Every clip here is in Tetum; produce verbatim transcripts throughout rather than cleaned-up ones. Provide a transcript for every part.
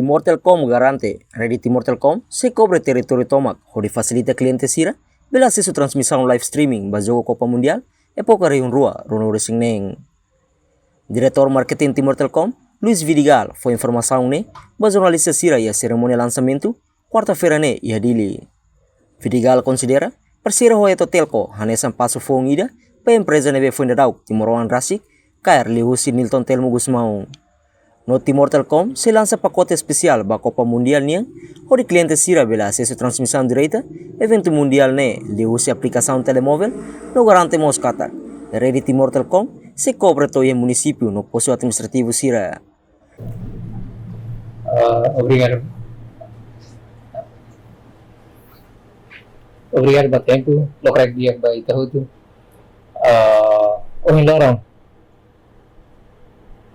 Timor Telecom garante, rede Timor Telecom sei kobre territóriu tomak, hodi fasilita kliente sira bele asesu transmisaun live streaming ba jogu Copa Mundial, époka rihun rua, ruanulu resin neen. Diretór Marketing Timor Telecom, Luis Vidigal, fó informasaun ne'e ba jornalista sira iha serimónia lansamentu, kuarta-feira ne'e iha Dili. Vidigal konsidera parseria ho Etotelco hanesan pasu foun ida ba empreza ne'ebé foin daudauk timoroan rasik kaer, liuhusi Nilton Telmo Gusmão. No Timor Telecom sei lansa pakote espesiál ba Copa Mundial nian, hodi kliente sira bele asesu transmisaun direta eventu mundiál ne'e liuhusi aplikasaun telemóvel, no garante mós katak rede Timor Telecom sei kobre to'o iha munisípiu no postu administrativu sira. Ah, obrigadu. Obrigadu ba tempu, lokraik di'ak ba ita hotu. Ah, ohin loron,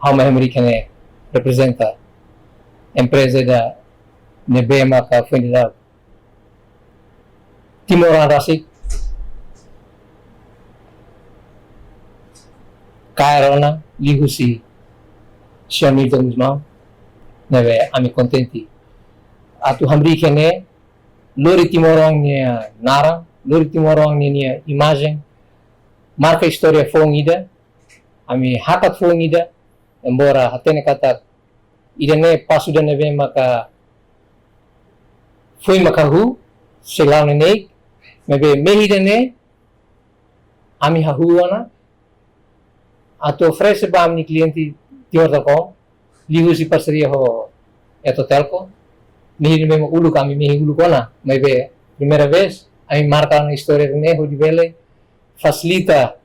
ha'u mai hamriik iha ne'e reprezenta empreza ida ne'ebé maka foin daudauk timoroan rasik kaer ona, liuhusi señór Nilton Gusmão, ne'ebé ami kontente atu hamriik iha ne'e, lori timoroan nia naran, lori timoroan nia, nia imajen, marka istória foun ida, ami hakat foun ida, embora hatene katak ida-ne'e pasu ida ne'ebé maka foin maka hahú, sei la'o neineik, maibé mehi ida-ne'e ami hahú ona, atu oferese ba ami-nia kliente Timor Telecom, liuhusi parseria ho Etotelco, mehi ne'ebé uluk, ami mehi uluk ona, maibé primeira vez ami marka ona istória ne'e hodi bele fasilita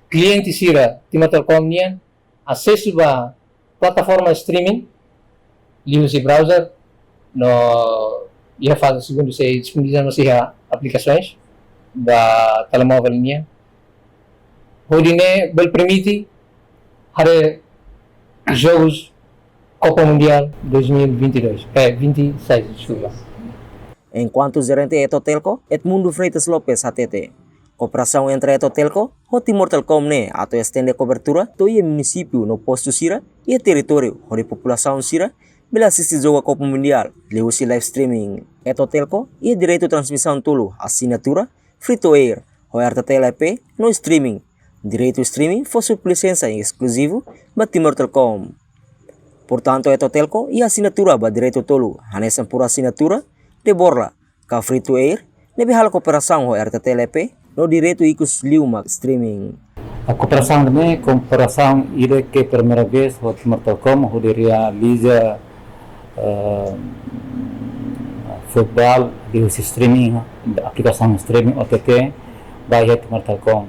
kliente sira Timor Telecom nian asesu ba plataforma streaming, liuhusi browser, no iha faze segundu sei disponibiliza mós iha aplikasoens ba telemóvel nian, hodi ne'e bele permite haree jogus Copa Mundial dois mil e vinte e dois, eh, vinte e seis, deskulpa. Enkuantu jerente Etotelco, Edmundo Freitas Lopes, hatete kooperasaun entre Etotelco ho Timor Telecom ne'e atu estende kobertura to'o iha munisípiu no postu sira iha territóriu, hodi populasaun sira bele asiste jogu Copa Mundial liuhusi live streaming. Etotelco iha direitu transmisaun tolu asinatura, free to air ho R T T L E P, no streaming. Direitu streaming fó sublisensa eskluzivu ba Timor Telecom. Portantu, Etotelco iha asinatura ba direitu tolu, hanesan por asinatura de borla, ka free to air, ne'ebé halo kooperasaun ho R T T L E P, no direitu ikus liu mak streaming. A kooperasaun ne'e kooperasaun ida ke primeira vez ho Timor Telecom hodi realiza, eh, futeból liuhusi streaming, aplikasaun streaming O T T, ba iha Timor Telecom.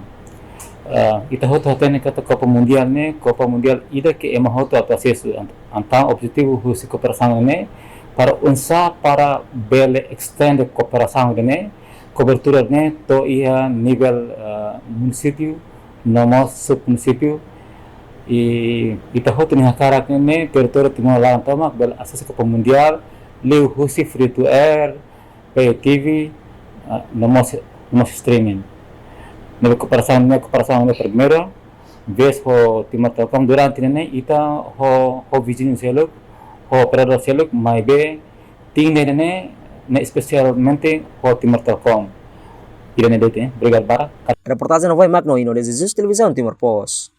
Eh, ita hotu hatene katak Copa Mundial ne'e, Copa Mundial ida ke ema hotu atu asesu. Ent-, entaun objetivu husi kooperasaun ne'e para oinsá para bele estende kooperasaun ne'e, kobertura ne'e to'o iha nivel, eh, munisípiu, no mós sub-munisípiu. I ita hotu nia hakarak ne'e territóriu Timor laran tomak bele asesu Copa Mundial liuhusi free to air, pay T V, ah, no mós, no mós streaming. Ne'ebé kooperasaun ne'e, kooperasaun ne'e primeira vez ho Timor Telecom, durante ne'e ita ho, ho viziñu seluk, ho operadór seluk, maibé tinan ne'e, ne'e espesialmente ho Timor Telecom. Ida-ne'e de'it, eh. Obrigadu barak. Reportajen Novoy Magno, Ino de Jesus, Televizaun Timor Post.